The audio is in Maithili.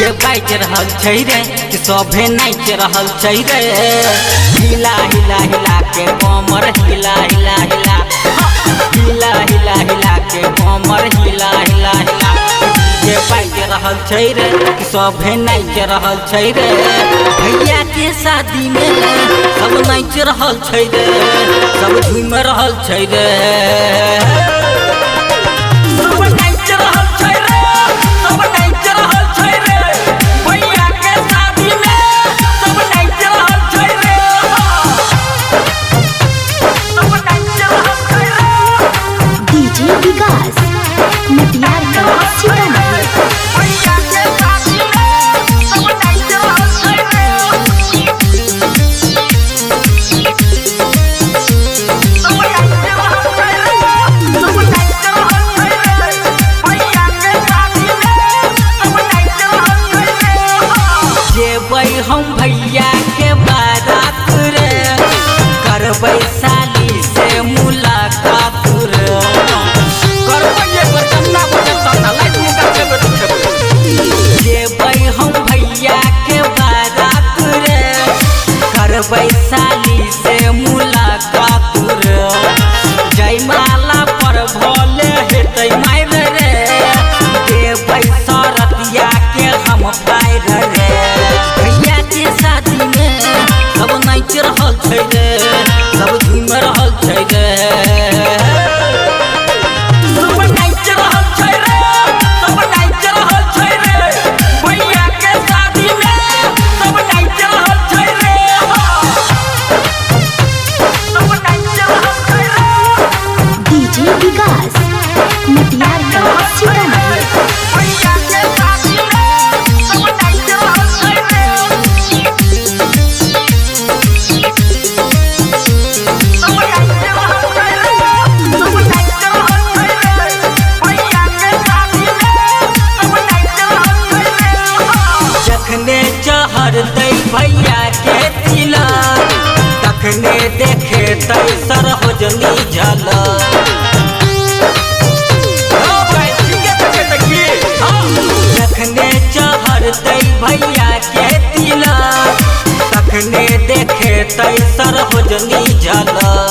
डीजे बाजि रहल छै रे, कि सभे नाचि रहल छै रे। हिला हिला हिला के कमर हिला हिला हिला, हिला हिला हिला के कमर हिला हिला हिला। डीजे बाजि रहल छै रे, कि सभे नाचि रहल छै रे। भैया के शादी में सब नाचि रहल छै रे, सब झूमि रहल छै रे। सब नाचि रहल छै रे, सब नाचि रहल छै रे। भैया के शादी में सब नाचि रहल छै रे। सब नाचि रहल छै रे। डीजे विकास मटियार कला सीतामढ़ी। भैया के शादी में सब नाचि रहल छै रे। सब नाचि रहल छै रे, सब नाचि रहल छै रे। भैया के शादी में सब नाचि रहल छै रे। जेबै हम भैया के बारात रे, करबै साली से मुलाकात रे। करबै एक बेर कन्ना बजत तन्ना लाइट मुका खेबै तऽ खेबै। जेबै हम भैया के बारात रे, करबै साली से मुलाकात रे। जयमाला पर भले हेतै मारि रे, देबै सरतिया के हम पारि रे। भैया के शादी में सब नाचि रहल छै रे, सब झूमि रहल छै रे। सब नाचि रहल छै रे, सब नाचि रहल छै रे। भैया के शादी में सब नाचि रहल छै रे। सब नाचि रहल छै रे। डीजे विकास मटियार कला सीतामढ़ी। भैया के शादी में सब नाचि रहल छै रे। सब नाचि रहल छै रे, सब नाचि रहल छै रे। भैया के शादी में सब नाचि रहल छै रे। जखने चढ़तै भैया के तिलक, तखने देखेतै सरहोजनी झलक। हाँ भाई, ठीके देखे तऽ की? हाँ। जखने चढ़तै भैया के तिलक, तखने देखेतै सरहोजनी झलक।